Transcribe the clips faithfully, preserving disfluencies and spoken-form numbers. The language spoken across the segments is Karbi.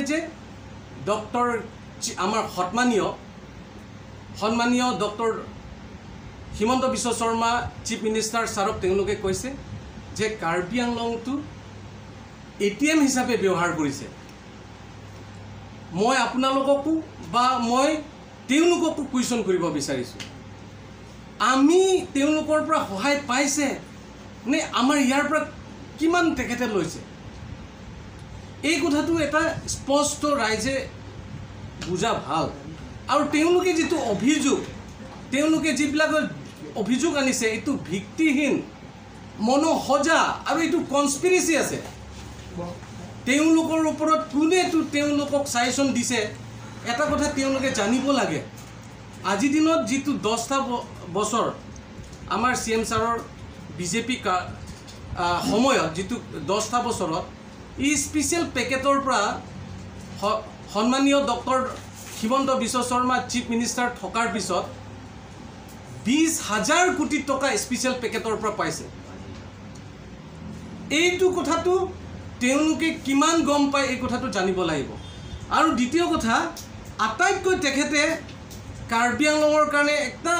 যে ডক্টৰ চি- আমাৰ সন্মানীয় সন্মানীয় ডক্টৰ হিমন্ত বিশ্ব শৰ্মা চিফ মিনিষ্টাৰ ছাৰক তেওঁলোকে কৈছে যে কাৰ্বি আংলংটো এ টি এম হিচাপে ব্যৱহাৰ কৰিছে। মই আপোনালোককো বা মই তেওঁলোককো কুৱেশ্যন কৰিব বিচাৰিছোঁ, আমি তেওঁলোকৰ পৰা সহায় পাইছে নে আমাৰ ইয়াৰ পৰা কিমান তেখেতে লৈছে? এই কথাটো এটা স্পষ্ট ৰাইজে বুজা ভাল। আৰু তেওঁলোকে যিটো অভিযোগ, তেওঁলোকে যিবিলাক অভিযোগ আনিছে, এইটো ভিত্তিহীন, মনোসজা আৰু এইটো কনস্পিৰেচি আছে। তেওঁলোকৰ ওপৰত কোনে এইটো তেওঁলোকক ছাজেশ্যন দিছে, এটা কথা তেওঁলোকে জানিব লাগে। আজিৰ দিনত যিটো দহটা ব- বছৰ আমাৰ চি এম ছাৰৰ বি জে পি কা- আ, সময়ত যিটো দহটা বছৰত এই স্পেচিয়েল পেকেটৰ পৰা স- সন্মানীয় ডক্টৰ হিমন্ত বিশ্ব শৰ্মা চিফ মিনিষ্টাৰ থকাৰ পিছত বিশ হাজাৰ কোটি টকা স্পেচিয়েল পেকেটৰ পৰা পাইছে। এইটো কথাটো তেওঁলোকে কিমান গম পায়, এই কথাটো জানিব লাগিব। আৰু দ্বিতীয় কথা, আটাইতকৈ তেখেতে কাৰ্বি আংলঙৰ কাৰণে এটা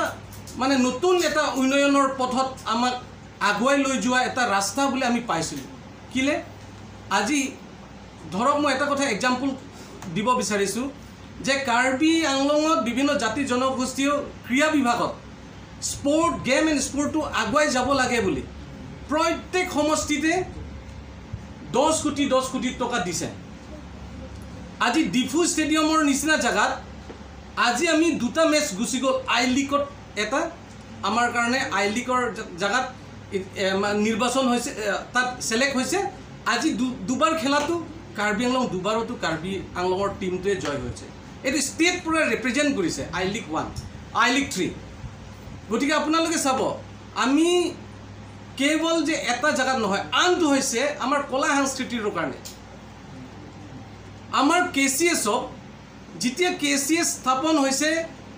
মানে নতুন এটা উন্নয়নৰ পথত আমাক আগুৱাই লৈ যোৱা এটা ৰাস্তা বুলি আমি পাইছিলোঁ। কিলে আজি ধৰক মই এটা কথা এক্সাম্পল দিব বিচাৰিছোঁ যে কাৰ্বি আংলঙত বিভিন্ন জাতি জনগোষ্ঠীয় ক্ৰীড়া বিভাগত স্পৰ্ট, গেম এণ্ড স্পৰ্টটো আগুৱাই যাব লাগে বুলি প্ৰত্যেক সমষ্টিতে দহ কোটি, দহ কোটি টকা দিছে। আজি ডিফু ষ্টেডিয়ামৰ নিচিনা জেগাত আজি আমি দুটা মেচ গুচি গ'ল আই লিগত, এটা আমাৰ কাৰণে আই লিগৰ জে- জেগাত ই- এ, মা- নিৰ্বাচন হৈছে, এ, তাত ছিলেক্ট হৈছে। আজি দু- দুবাৰ খেলাটো কাৰ্বি আংলং দুবাৰতো কাৰ্বি আংলঙৰ টিমটোৱে জয় হৈছে। এইটো ষ্টেট পূৰা ৰিপ্ৰেজেণ্ট কৰিছে I league one, I league three. গতিকে আপোনালোকে চাব, আমি কেৱল যে এটা জেগাত নহয়, আনটো হৈছে আমাৰ কলা সংস্কৃতিৰ কাৰণে। আমাৰ কে চি এছক যেতিয়া কে চি এছ স্থাপন হৈছে,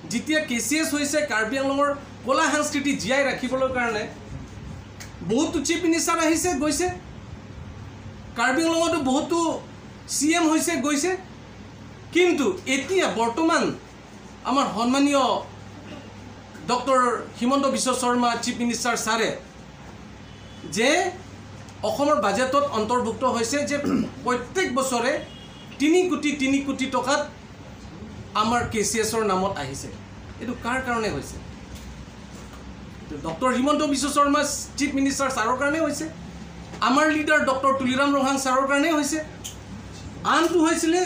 যেতিয়া কে চি এছ হৈছে, কাৰ্বি আংলঙৰ কলা সংস্কৃতি জীয়াই ৰাখিবলৈ কাৰণে বহুতো চিফ মিনিষ্টাৰ আহিছে, গৈছে। কাৰ্বি আংলঙতো বহুতো চি এম হৈছে, গৈছে। কিন্তু এতিয়া বৰ্তমান আমাৰ সন্মানীয় ডক্টৰ হিমন্ত বিশ্ব শৰ্মা চিফ মিনিষ্টাৰ ছাৰে যে অসমৰ বাজেটত অন্তৰ্ভুক্ত হৈছে যে প্ৰত্যেক বছৰে তিনি কোটি, তিনি কোটি টকাত আমাৰ কে চি এছৰ নামত আহিছে। এইটো কাৰ কাৰণে হৈছে? এইটো ডক্টৰ হিমন্ত বিশ্ব শৰ্মা চিফ মিনিষ্টাৰ ছাৰৰ কাৰণে হৈছে, আমাৰ লিডাৰ ডক্টৰ তুলিৰাম ৰংহাং ছাৰৰ কাৰণে হৈছে। আনটো হৈছিলে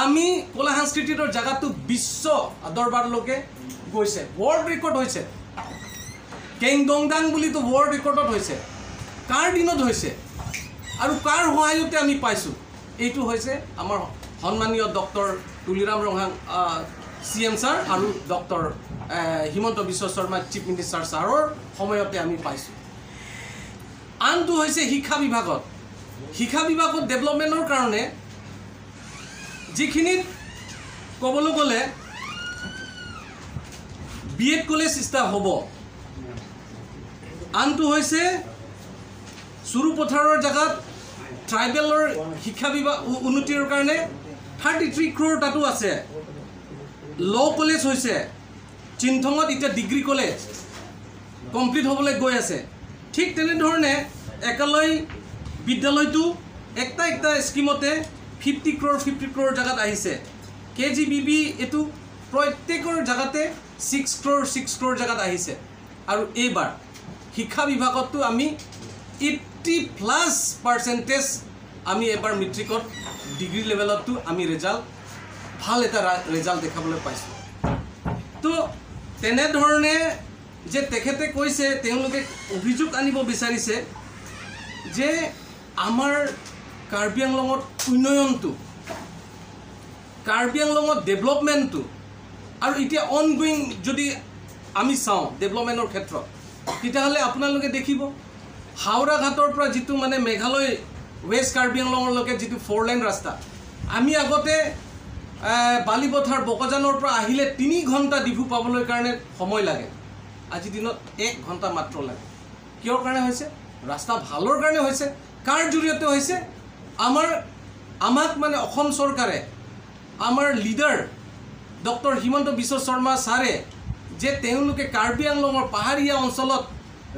আমি কলা সংস্কৃতিৰ জেগাটো বিশ্ব দৰবাৰলৈকে গৈছে, ৱৰ্ল্ড ৰেকৰ্ড হৈছে। কেংডংডাং বুলিতো ৱৰ্ল্ড ৰেকৰ্ডত হৈছে। কাৰ দিনত হৈছে আৰু কাৰ সহায়তে আমি পাইছোঁ? এইটো হৈছে আমাৰ সন্মানীয় doctor Tuliram Ronghang C M sir আৰু doctor Himanta Biswa Sarma chief minister ছাৰৰ সময়তে আমি পাইছোঁ। আনটো হৈছে শিক্ষা বিভাগত। শিক্ষা বিভাগত ডেভেলপমেণ্টৰ কাৰণে যিখিনিত ক'বলৈ গ'লে বি এড কলেজ এটা হ'ব। আনটো হৈছে চুৰুপথাৰৰ জেগাত ট্ৰাইবেলৰ শিক্ষা বিভাগ উ- উন্নতিৰ কাৰণে থাৰ্টি থ্ৰী ক্ৰ'ৰ তাতো আছে। ল' কলেজ হৈছে, চিংথঙত এতিয়া ডিগ্ৰী কলেজ কমপ্লিট হ'বলৈ গৈ আছে। ঠিক তেনেধৰণে একালয় বিদ্যালয়টো একটা একটা স্কিমতে ফিফটি ক্ৰ'ৰ, ফিফটি ক্ৰ'ৰ জেগাত আহিছে। কে জি বি বি এইটো প্ৰত্যেকৰ জেগাতে ছিক্স ক্ৰ'ৰ, ছিক্স ক্ৰ'ৰ জেগাত আহিছে। আৰু এইবাৰ শিক্ষা বিভাগততো আমি এইটি প্লাছ পাৰ্চেণ্টেজ আমি এইবাৰ মেট্ৰিকত ডিগ্ৰী লেভেলততো আমি ৰিজাল্ট, ভাল এটা ৰা- ৰিজাল্ট দেখাবলৈ পাইছোঁ। তো তেনেধৰণে যে তেখেতে কৈছে, তেওঁলোকে অভিযোগ আনিব বিচাৰিছে যে আমাৰ কাৰ্বি আংলঙত উন্নয়নটো, কাৰ্বি আংলঙত ডেভেলপমেণ্টটো আৰু এতিয়া অনগয়িং যদি আমি চাওঁ ডেভেলপমেণ্টৰ ক্ষেত্ৰত, তেতিয়াহ'লে আপোনালোকে দেখিব হাওৰা ঘাটৰ পৰা যিটো মানে মেঘালয় ৱেষ্ট কাৰ্বি আংলঙলৈকে যিটো ফ'ৰ লেন ৰাস্তা, আমি আগতে এ, বালিপথাৰ বকজানৰ পৰা আহিলে তিনি ঘণ্টা ডিফু পাবলৈ কাৰণে সময় লাগে, আজিৰ দিনত এক ঘণ্টা মাত্ৰ লাগে। কিয়ৰ কাৰণে হৈছে? ৰাস্তা ভালৰ কাৰণে হৈছে। কাৰ জৰিয়তে হৈছে? আমাৰ আমাক মানে অসম চৰকাৰে, আমাৰ লিডাৰ ডক্টৰ হিমন্ত বিশ্ব শৰ্মা ছাৰে যে তেওঁলোকে কাৰ্বি আংলঙৰ পাহাৰীয়া অঞ্চলত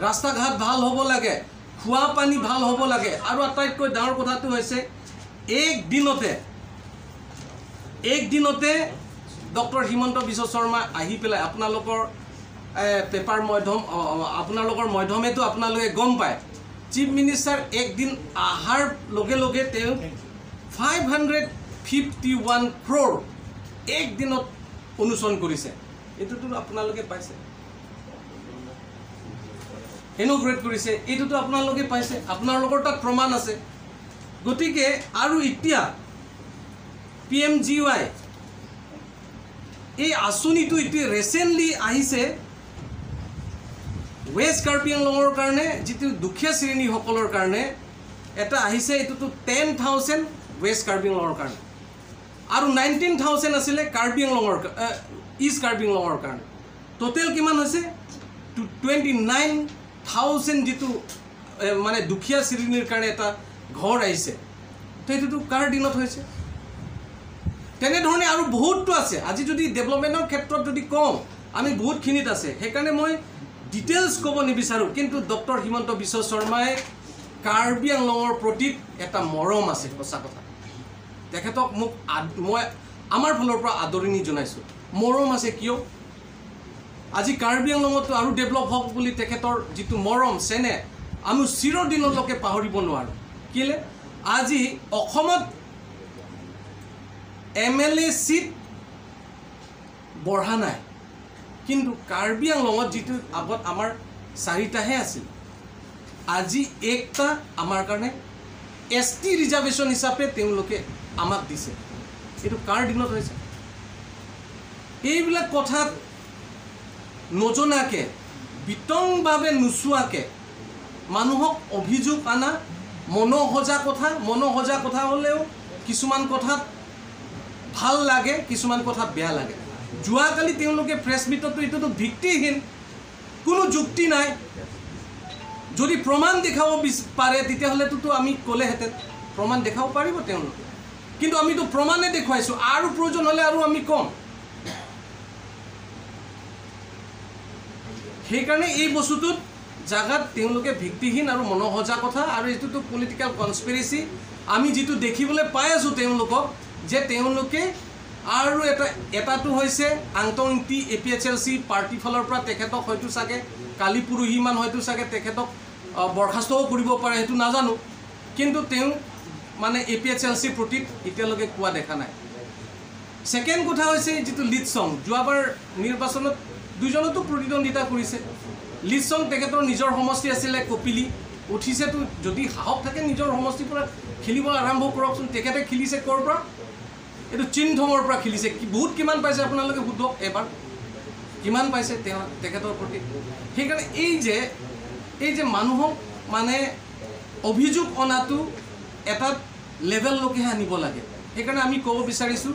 ৰাস্তা ঘাট ভাল হ'ব লাগে, খোৱা পানী ভাল হ'ব লাগে, আৰু আটাইতকৈ ডাঙৰ কথাটো হৈছে এক দিনতে, এক দিনতে ডক্টৰ হিমন্ত বিশ্ব শৰ্মা আহি পেলাই আপোনালোকৰ, এ, পেপাৰ মাধ্যম, অ, অ, আপোনালোকৰ মাধ্যমেতো আপোনালোকে গম পায়, চিফ মিনিষ্টাৰ একদিন অহাৰ লগে লগে তেওঁ five hundred fifty one crore এক দিনত উন্মোচন কৰিছে। এইটোতো আপোনালোকে পাইছে, ইনগ্ৰেট কৰিছে, এইটোতো আপোনালোকে পাইছে, আপোনালোকৰ তাত প্ৰমাণ আছে। গতিকে আৰু এতিয়া পি এম জি ৱাই এই আঁচনিটো এতিয়া ৰিচেণ্টলি আহিছে ৱেষ্ট কাৰ্বি আংলঙৰ কাৰণে, যিটো দুখীয়া শ্ৰেণীসকলৰ কাৰণে এটা আহিছে, এইটোতো টেন থাউজেণ্ড ৱেষ্ট কাৰ্বি আংলঙৰ কাৰণে আৰু নাইনটিন থাউজেণ্ড আছিলে কাৰ্বি আংলঙৰ কা-, আহ, ইষ্ট কাৰ্বি আংলঙৰ কাৰণে। টোটেল কিমান হৈছে? টু-, টুৱেণ্টি নাইন থাউজেণ্ড যিটো, এ, মানে দুখীয়া শ্ৰেণীৰ কাৰণে এটা ঘৰ আহিছে। তো এইটোতো কাৰ দিনত হৈছে? তেনেধৰণে আৰু বহুতটো আছে। আজি যদি ডেভেলপমেণ্টৰ ক্ষেত্ৰত যদি কওঁ, আমি বহুতখিনিত আছে। সেইকাৰণে মই ডিটেইলছ ক'ব নিবিচাৰোঁ, কিন্তু ডক্টৰ হিমন্ত বিশ্ব শৰ্মাই কাৰ্বি আংলঙৰ প্ৰতি এটা মৰম আছে, সঁচা কথা। তেখেতক মোক আদ-, মই আমাৰ ফালৰ পৰা আদৰণি জনাইছোঁ। মৰম আছে কিয়? আজি কাৰ্বি আংলঙতো আৰু ডেভেলপ হওক বুলি তেখেতৰ যিটো মৰম, চেনেহ, আমি চিৰদিনলৈকে পাহৰিব নোৱাৰোঁ। কেলে? আজি অসমত এম এল এ চিট বঢ়া নাই, কিন্তু কাৰ্বি আংলঙত যিটো আগত আমাৰ চাৰিটাহে আছিল, আজি একটা আমাৰ কাৰণে এছ টি ৰিজাৰ্ভেশ্যন হিচাপে তেওঁলোকে আমাক দিছে। এইটো কাৰ দিনত হৈছে? এইবিলাক কথাত নজনাকে, বিতংভাৱে নোচোৱাকে মানুহক অভিযোগ অনা, মনসজা কথা, মনসজা কথা হ'লেও কিছুমান কথাত ভাল লাগে, কিছুমান কথাত বেয়া লাগে। যোৱাকালি তেওঁলোকে প্ৰেছ মিটতো এইটোতো ভিত্তিহীন, কোনো যুক্তি নাই। যদি প্ৰমাণ দেখাব বিচ-, পাৰে, তেতিয়াহ'লেতো আমি ক'লেহেঁতেন, প্ৰমাণ দেখাব পাৰিব তেওঁলোকে। কিন্তু আমিতো প্ৰমাণে দেখুৱাইছোঁ, আৰু প্ৰয়োজন হ'লে আৰু আমি ক'ম। সেইকাৰণে এই বস্তুটোত জাগাত তেওঁলোকে ভিত্তিহীন আৰু মনসজা কথা, আৰু এইটোতো পলিটিকেল কনস্পিৰেচি। আমি যিটো দেখিবলৈ পাই আছোঁ তেওঁলোকক, যে তেওঁলোকে আৰু এটা, এটাটো হৈছে Angtong Engti A P H L C party ফালৰ পৰা তেখেতক হয়তো চাগে কালি পৰহিমান হয়তো চাগে তেখেতক, আহ, বৰ্খাস্তও কৰিব পাৰে, সেইটো নাজানো। কিন্তু তেওঁ মানে এ পি এইচ এল চিৰ প্ৰতি এতিয়ালৈকে কোৱা দেখা নাই। ছেকেণ্ড কথা হৈছে যিটো লিডছং, যোৱাবাৰ নিৰ্বাচনত দুজনতো প্ৰতিদ্বন্দ্বিতা কৰিছে। লিডছং তেখেতৰ নিজৰ সমষ্টি আছিলে কপিলি, উঠিছেতো, যদি সাহস থাকে নিজৰ সমষ্টিৰ পৰা খেলিব আৰম্ভ কৰকচোন। তেখেতে খেলিছে ক'ৰ পৰা? এইটো চিনথঙৰ পৰা খেলিছে। কি, ভোট কিমান পাইছে আপোনালোকে সোধক এবাৰ, কিমান পাইছে তেওঁ, তেখেতৰ প্ৰতি। সেইকাৰণে এই যে, এই যে মানুহক মানে অভিযোগ অনাটো এটা লেভেললৈকেহে আনিব লাগে। সেইকাৰণে আমি ক'ব বিচাৰিছোঁ,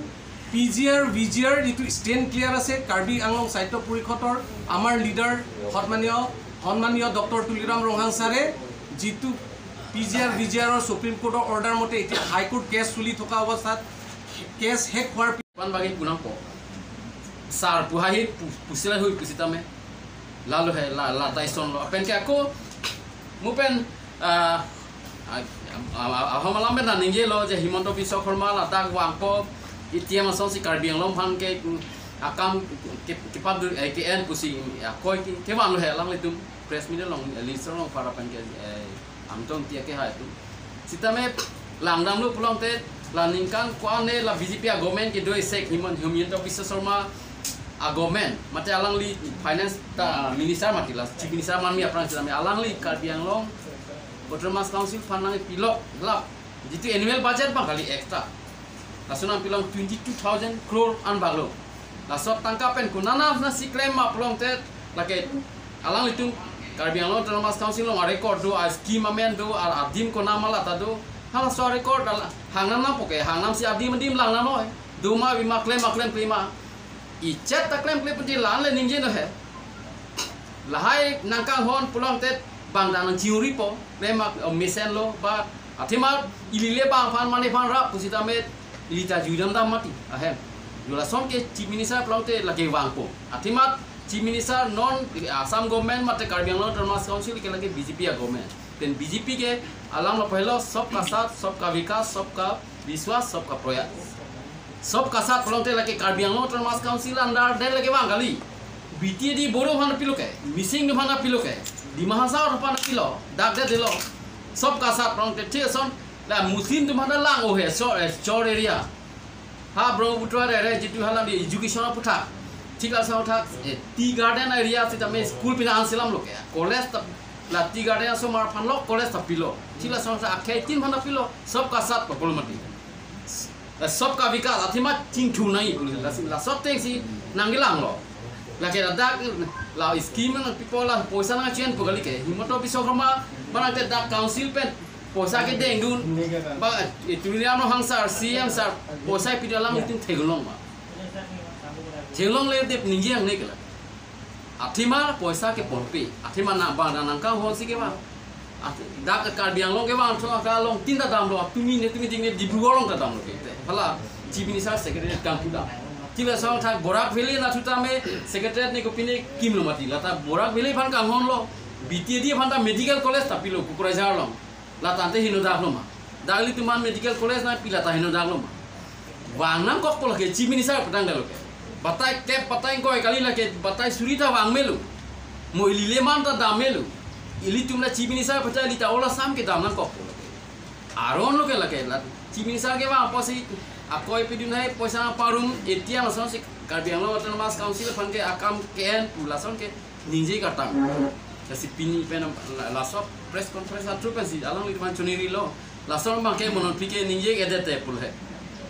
পি জি আৰ, ভি জি আৰ যিটো ষ্টেণ্ড ক্লিয়াৰ আছে, কাৰ্বি আংলং সাহিত্য পৰিষদৰ আমাৰ লিডাৰ সন্মানীয়, সন্মানীয় ডক্টৰ তুলিৰাম ৰংহাং ছাৰে যিটো পি জি আৰ, ভি জি আৰৰ ছুপ্ৰিম কোৰ্টৰ অৰ্ডাৰ মতে এতিয়া হাইকোৰ্ট কেছ চলি থকা অৱস্থাত কেছ শেষ হোৱাৰ pi-, pan bagi kunang po. Sar pu hai pu-, pusi lahei hui pusitame. Lalu he la, la Tyson lo. Pen ke ako, mo pen, ah, ah, ah, ah, ahom alam pen nangningjelo je Himanta Biswa Sarma ladak vangpo, A T M asonsi Karbi Anglong aphan ke, mm, akam ke, kepadu, eh, ke-en pusi, ya, koi ke, kevanglo he alanglitum press meet along, eh, Listang along para pen ke, eh, Himanta Biswa ke hai tu. Sitame langdamlo pulote la ningkan ko-an ne la B J P a government kedo isek Himan-, Himanta Biswa Sarma a government. Mate alangli finance ta minister mati la, chief minister manmi aphrang sitame alangli Karbi Anglong Autonomous Council aphan nangpilok la. Jitu annual budget abang kali extra. Laso nangpilong twenty-two thousand crore an banglo. Laso tangka pen konat nasi klem ma pulote lake alanglitum Karbi Anglong Autonomous Council along a-record do, a-scheme amen do, a-, adim konat ma lata do. Halaso a-record ala hangnam nangpo ke, hangnamsi adim adim langnam noi. Do ma, bi ma, klem ma, klem klem ma. Ichet ta klem klem penti la-an le ningje no he. Lahai nangkanghon pulote bang dang nangchiuripo, klem ma, oh, mesenlo, ba Athema ili le bang aphan mane aphan rap pusitame ili ta judam dam mati ahem. Julason ke Chief Minister plong te lake vangpo. Athema Chief Minister non Assam government mate Karbi Anglong Autonomous Council ke lake B J P a government. Pen B J P ke alam lo pahelo sabka saath, sabka vikas, sabka vishwas, sabka prayas. Sabka saath plong te lake Karbi Anglong Autonomous Council under de lake vang kali. B T A D Bodo aphan pilo ke, Mising aphan pilo ke, Dima Hasao aphan pilo, dak de delo. Sabka saath plong te thik ason la Muslim aphan lang o he, so, eh, chor area. Ha Brahmaputra area jitu hala di education aputhak. Thik ason thak, eh, tea garden area sitame school pina anselam lo ke. College ta la tea garden asomar aphan lo, college ta pilo. Thik ason thak akhei tin aphan pilo, sabka saath pa polo mati. La sabka vikas athema chingthu nai puli la si la sot teng si nangkelang lo. Lake ladak la scheme nangpipo la poisa nangchen pu kali ke. Himanta Biswa Sarma bang te dak council pen poisa kedengdun. Ba, eh, Tuliram Ronghang sir, C M sir, poisa pidun alam itum theklong ma. Theklongle dep ningje ang ne ke la. Athema poisa ke ponpe. Athema na bang nang nangkanghon si ke bang. Athi-, dak Karbi Anglong ke bang, so ka long tin ta damlo, tumi ne tumi ding ne Dibrugarh along ta damlo ke. Hala Chief Minister Secretariat kangpu dam. Thik ason thak Barak Valley anatthu tame Secretariat ne kopine kimlo mati. Lata Barak Valley aphan kanghon lo. B T A D aphan ta medical college ta pilo Kokrajhar along. La tangte henodak lo ma. Dak ilitum aphan medical college nangpi, la ta henodak lo ma. Vang nangkokpo lake Chief Minister patang dalo ke. Batai kep batai ingkoi kali lake batai suri ta vang melo. Mo ili le man ta dam melo. Ilitum la Chief Minister pachali ta ola sam ke dam nangkokpo lake. Aron lo ke lake la Chief Minister ke vang apotsi akoi pidun hai poisa parum etiang lason si Karbi Anglong Autonomous Council aphan ke akam ke-en pu lason ke ningje kartang. Lasi pini pen la, laso press conference atru pensi alanglitum aphan choningri lo. Laso abang ke monon pike ningje ke dete pule.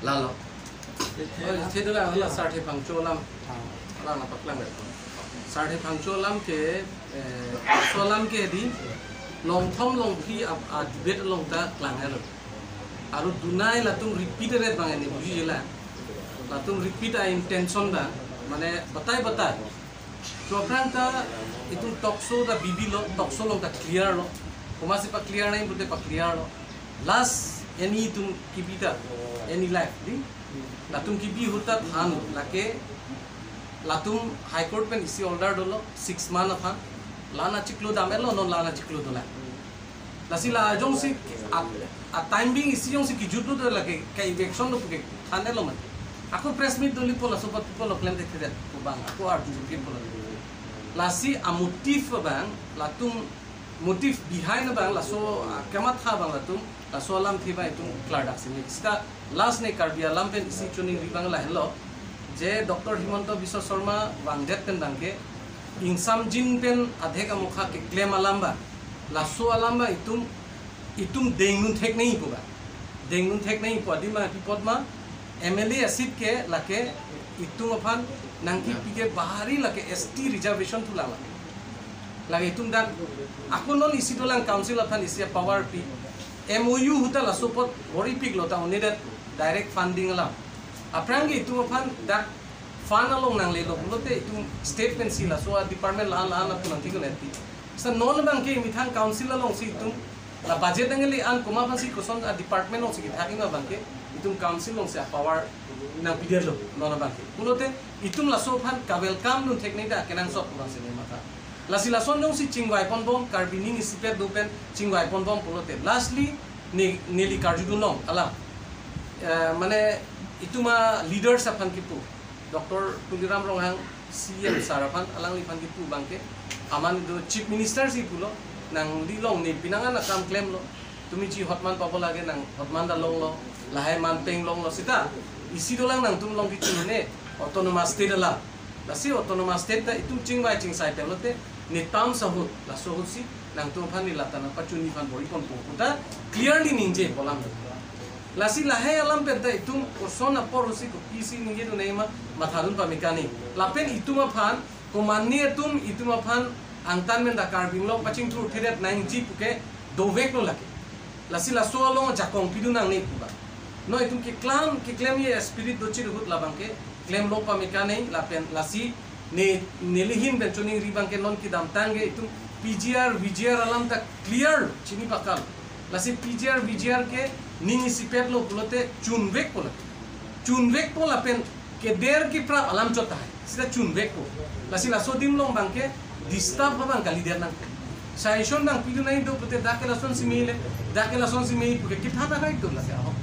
Lalo. Oh, isi dula la sarthe phangcho alam. Alam apa klang deh. Sarthe phangcho alam ke, eh, so alam ke di longthom longphli ap-, a debate along ta klang helo. Aru dunai latum repeat ret bang ini buji jela. Latum repeat a intention bang, mane batai batai. To aphrang ta itum talk show ta bibi lo, talk show along ta clear lo. Komatsi pa clear nai pute pa clear lo. Last any itum kibi ta, any life di. Latum kibi ahut ta than lo, lake latum High Court pen isi order dolo, six month aphan. La-an achiklo dam-et lo, non la-an achiklo dolang. Lasi la jongsi a, a time being isi jongsi kijut lo de lake ka eviction lo puke than-et lo mati. Ako press meet dolipo, laso apot po lo klem dekhe det pu bang. Ako arju ke po lo. Lasi a motive bang, latum motive behind bang, laso, ah, kamatha bang latum, laso alamthe bang itum klardak sini. Sita last ne Karbi alam pen isi choningri bang lahelo. Je Doctor Himanta Biswa Sarma vangdet pen bang ke ingsamjin pen adhek amokha keklem alam bang. Laso alam bang itum, itum dengdun thek nangji pu bang. Dengdun thek nangji pu adim bang pi apot ma M L A a seat ke lake itum aphan nangkipi ke bahari lake S T reservation thu lang lake. Lake itum dak ako non isi dolang council aphan isi power pi. M O U ahut ta laso apot bor-ipik lo ta only that direct funding alam. Aphrang ke itum aphan dak fund along nanglelo pulote itum state pensi laso a department la-an la-an apun nangthik un-et pi. Sa non bang ke methang council alongsi itum la budget nangle an komat aphansi koson a department alongsi kethak-ik ma bang ke itum council alongsi a power nangpidetlo non bang ke. Pulote itum laso aphan ka-welcome dun thek nangji ta kenangsot pu bang si ne matha. Lasi lason jongsi chingvai ponbom, Karbi ning isipet do pen chingvai ponbom pulote lastly ne, neli karjudun long alam. Eh, mane itum a leaders aphan kipu, Doctor Tuliram Ronghang C M sir aphan, alangliphan kipu bang ke, aman do Chief Minister si pulo, nangli long ne pinangan akam klemlo, tumi ji hotman pabo lage nang hotman ta longlo, lahai man peng longlo sita, isi dolang nangtum long kichu ne, autonomous state alam. Lasi autonomous state ta itum chingvai chingsai pen lote, ne terms ahut, laso ahutsi, nangtum aphan ne lata nangpachuni aphan bor-i ponpo pu ta, clearly ningje pu alam. Lasi lahai alam pen ta itum koson apor ahutsi kopisi ningjedun nangji ma mathadun pame kani. Lapen itum aphan, komatne atum itum aphan angtan pen ta Karbi Anglong pachingthurthedet nangji puke doveklo lake. Lasi laso along jakong pidun nangne pu bang. Non itum keklam, keklemji a-spirit dochit ahut labang ke, klemlo pame kani lapen lasi ne, neli ahin pen choningri bang ke non kedamtang ke itum P G R, V G R alam ta clear chini pakal. Lasi P G R, V G R ke ning isipet lo pulote chunvekpo la. Chunvekpo lapen keder kiprap alam chot tahai. Sita chunvekpo. Lasi laso adim along abangke disturb abang kalidet nangpo. Suggestion abang pidun nangji do pulote dak ke lasonsi mele, dak ke lasonsi mele puke kitha ta nangji do lasi ahok.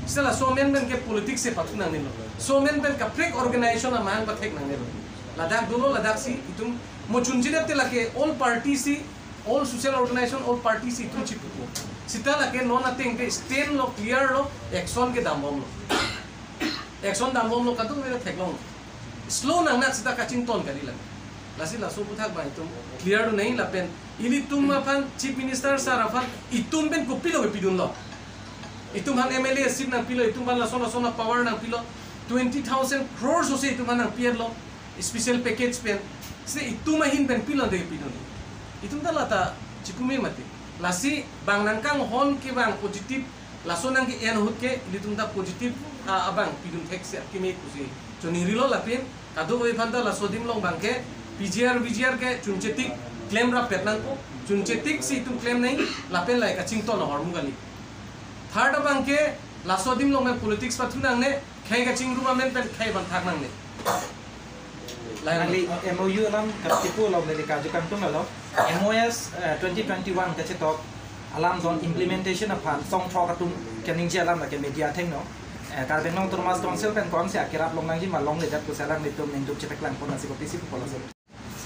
Sita laso amen pen ke politics si pathu nangnelo. Laso amen pen kaprek organization amahang pathek nangnelo. Ladak dolo, ladaksi itum mo chunchedet te lake all party si, all social organization, all party si itum chipupo. Sita lake non ateng te stand lo, clear lo, action kedambomlo. Action dambomlo, kadokave theklong. Slow nangnak sita kachington kali lang. Lasi laso aputhak abang itum clear do nangji lapen ilitum aphan, Chief Minister sir aphan itum pen kopilo kepidunlo. Itum aphan M L A seat nangpilo, itum aphan lason lason power nangpilo, twenty thousand crores ose itum aphan nangpi-etlo, special package pen. Se itum ahin pen pilo de pidun. Itum ta lata chipume mati. Lasi bang nangkanghon ke bang positive, laso nangke-en ahut ke ilitum ta positive, ah, abang pidun thek si akeme pusi choningrilo lapen kadokave aphan ta laso adim along abangke P G R, V G R ke chunchetik klem rappet nangpo, chunchetik si itum klem nangji lapen lahai kachington ahormu kali. Third abangke laso adim along pen politics pathu nangne, khei kachingrum amen pen khei abang thak nangne. Lahai. Nangli M O U alam katipu along neli karju kangtung alo. M O S, eh, twenty twenty-one kachetok alam jon implementation aphan song throk atum keningje alam lake media athengno. Eh, Karbi Anglong Autonomous Council pen kongsi akerap longnangji ma longledet pusi alanglitum ningduk chetheklangpon, lasi kopisi pupo laso?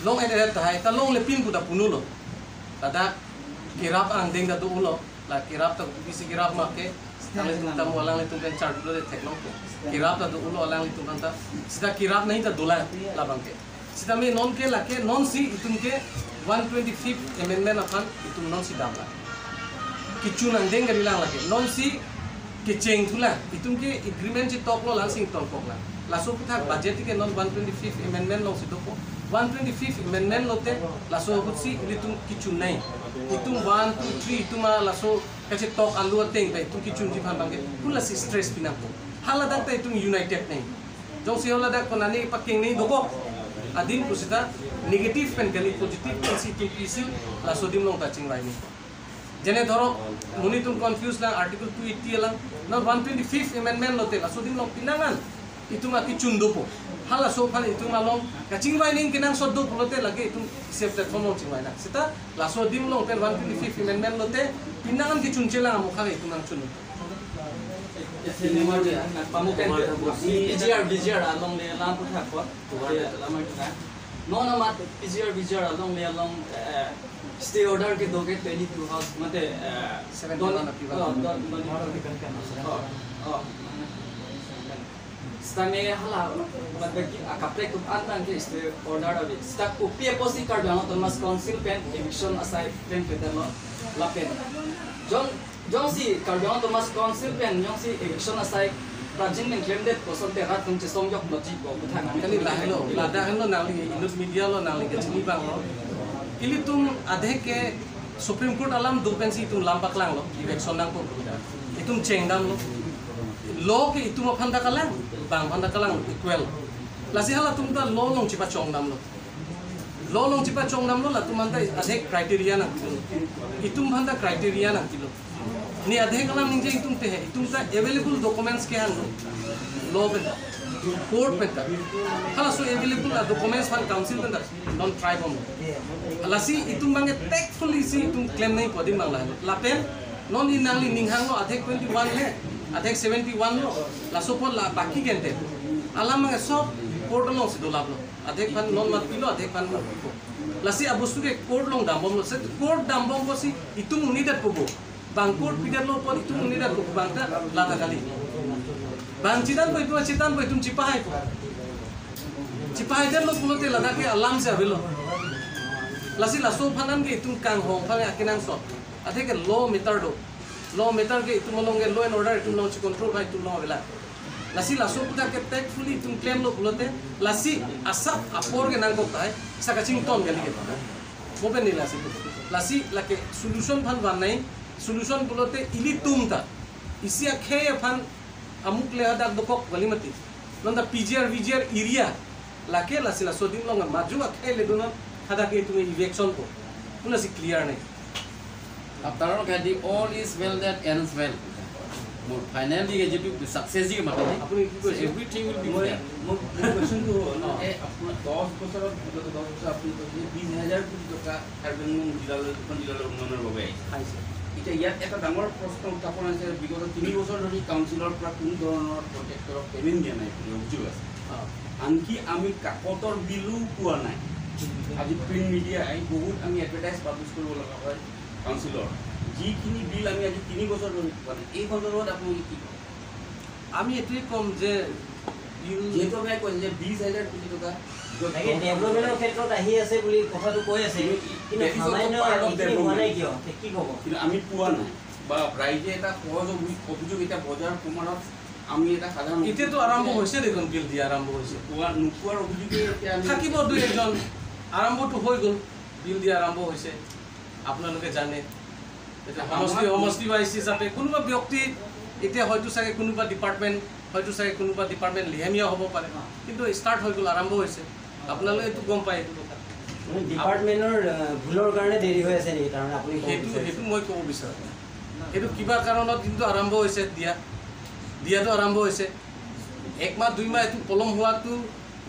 Longledet tahai, ta longlepin pu ta punulo. Ladak kerap angdeng ta do-olo. La kerap ta kopisi kerap ma ke, alanglitum ta mo alanglitum pen charjulo de theklongpo. Kerap ta do-olo alanglitum aphan ta. Sita kerap nangji ta dolang labangke. Sitame non ke lake nonsi itum ke one twenty-fifth amendment aphan itum nonsi damlang. Kechun angdeng kalilang lake. Nonsi kecheng thulang. Itum ke agreement chetoklo, langsing tongkoklang. Laso aputhak budget ke non one twenty-fifth amendment alongsi dopo. One twenty-fifth amendment lote laso ahutsi ilitum kechun nangji. Itum one, two, three itum a laso kachetok alu ateng ta itum kechunji aphan abangke. Pu lasi stress pinangpo. Haladak ta itum united nangji. Jongsi haladak konane pakeng nangji dokok. Adim pusita negative pen kali, positive pensi itum pisi laso adim along ta chingvai nangji. Jene dhorok monit atum confuse lang Article two eighty alang. Non one twenty-fifth amendment lote laso adim along pinangan itum akechun dopo. Halaso aphan itum along kachingvai nangji kenangsot do pulote lake itum isi platform along chingvai nang. Sita laso adim along pen one twenty-fifth amendment lote pinangan kechunchelang amokha itum nangchun. Isi nimar dia, na pamuken dia. P G R, V G R alongle alam aputhak apot. Dia, lama kita. Non amat P G R, V G R alongle along, eh, stay order kedo ke twenty-two house, mate, eh, seventy-one don, api oh, don, don, oh, oh. Sitame hala, mate ki, akaprek atum an abangke stay order ave. Sita kopi apotsi Karbi Anglong Autonomous Council pen eviction asai pen peterlo lapen. Jong, jongsi Karbi Anglong Autonomous Council pen jongsi eviction asai prajin pen klemdet pulote rat atum chesong joklo ji ko aputhak nang. Kali lahelo, ladak henlo nangli inut media lo, nangli kachini abanglo. Ilitum adhe ke Supreme Court alam do pensi itum lam paklanglo, eviction nangpo. Itum chengdamlo. Law ke itum aphan ta kalang, bang aphan ta kalang, equal. Lasi halatum ta law along chepachongdamlo. Law along chepachongdamlo, latum aphan ta adhe criteria nangpilo. Itum aphan ta criteria nangpilo. Ne adhe alam ningje itum te he, itum ta available documents ke-enlo. Law pen ta, court pen ta. Halaso available a documents aphan council pen ta non try bomlo. Lasi itum abangke tactfully si itum claim nangji pu adim abang la. Lapen non ne nangli ning hanglo adhe twenty-one le, adhe seventy-one lo, laso apot la baki gente alam abangke sob court alongsi dolaplo. Adhe aphan non matpilo, adhe aphan matpipo. Lasi abostu ke court along dambomlo, se court dambom pusi itum unidetpo bo. Bang court pidetlo apot itum unidetpo bo, bang ta lata kali. Bang chedampo itum, chedampo itum chepahaipo. Chepahaidetlo pulote ladak ke alam si avelo. Lasi laso aphan an ke itum kanghon aphan akenangsot. Adhe ke law matter do. Law matter ke itum along ke law and order itum along checontrol aphan itum along avela. Lasi laso aputhak ke tactfully itum claimlo pulote, lasi asap apor ke nangkok tahai, sa kachington kali ke. Mo pen ne lasi. Lasi lake solution aphan van nangji, solution pulote ilitum ta isi akhei aphan amuk le hadak dokok kali mati. Non ta P G R, V G R area lake, lasi laso adim along maju akhei le do non, hadak ke itum eviction ko. Pu lasi clear nangji. After all, Gandhi, all is well that ends well. মোৰ ফাইনেলি যিটো ছাকচেছ যি মাতিলে, আপুনি কি কৈছে? Everything will be মই well. মোৰ কুৱেশ্যনটো হ'ল যে আপোনাৰ দহ বছৰত, বিগত দহ বছৰ আপুনি কৈছে যে বিশ হাজাৰ কোটি টকা কাৰ্বি আংলং জিলালৈ, দুখন জিলালৈ উন্নয়নৰ বাবে আহিছে। খাইছে। এতিয়া ইয়াত এটা ডাঙৰ প্ৰশ্ন উত্থাপন হৈছে, বিগত তিনি বছৰ ধৰি কাউন্সিলৰ পৰা কোনো ধৰণৰ কণ্ট্ৰেক্টৰক পে'মেণ্ট দিয়া নাই বুলি অভিযোগ আছে। অ। আনকি আমি কাকতৰ বিলো পোৱা নাই। আজি প্ৰিণ্ট মিডিয়াই বহুত আমি এডভাৰটাইজ পাব্লিছ কৰিব লগা হয় কাউন্সিলৰ, যিখিনি বিল আমি আজি তিনি বছৰ ধৰি পোৱা নাই। এই সন্দৰ্ভত আপোনালোকে কি কয়? আমি এইটোৱেই ক'ম যে বিল যিহেতু আপুনি কৈছে যে বিশ হাজাৰ কোটি টকা তাকে ডেভেলপমেণ্টৰ ক্ষেত্ৰত আহি আছে বুলি কথাটো কৈ আছে, কিন্তু That is also সামান্য part of এইখিনি হোৱা নাই development. কিয়? তে কি ক'ব? কিন্তু আমি পোৱা নাই বা ৰাইজে এটা সহজ অভি- অভিযোগ, এতিয়া বজাৰ সমাৰত আমি এটা সাধাৰণ এতিয়াতো আৰম্ভ হৈছে দেখোন, বিল দিয়া আৰম্ভ হৈছে। পোৱা নোপোৱাৰ অভিযোগে এতিয়া আমি থাকিব দুই এজন, আৰম্ভটো হৈ গ'ল, বিল দিয়া আৰম্ভ হৈছে, আপোনালোকে জানে। এতিয়া সমষ্টি সমষ্টি ৱাইজ হিচাপে কোনোবা ব্যক্তি এতিয়া হয়তো চাগে কোনোবা ডিপাৰ্টমেণ্ট হয়তো চাগে কোনোবা ডিপাৰ্টমেণ্ট লেহেমীয়া হ'ব পাৰে, কিন্তু ষ্টাৰ্ট হৈ গ'ল, আৰম্ভ হৈছে, আপোনালোকে এইটো গম পায় এইটো কথা। মানে ডিপাৰ্টমেণ্টৰ আহ, ভুলৰ কাৰণে দেৰি হৈ আছে নেকি? তাৰমানে আপুনি ক'ব সেইটো বিচাৰিছে? সেইটো মই ক'ব বিচাৰোঁ, সেইটো কিবা কাৰণত কিন্তু আৰম্ভ হৈছে দিয়া, দিয়াটো আৰম্ভ হৈছে। এক মাহ দুই মাহ এইটো পলম হোৱাটো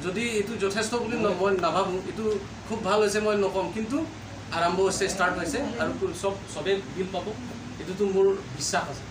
যদি এইটো যথেষ্ট বুলি ন- মই নাভাবোঁ, এইটো খুব ভাল হৈছে মই নক'ম, কিন্তু আৰম্ভ হৈছে, ষ্টাৰ্ট হৈছে আৰু কু- চব চবেই বিল পাব, এইটোতো মোৰ বিশ্বাস আছে।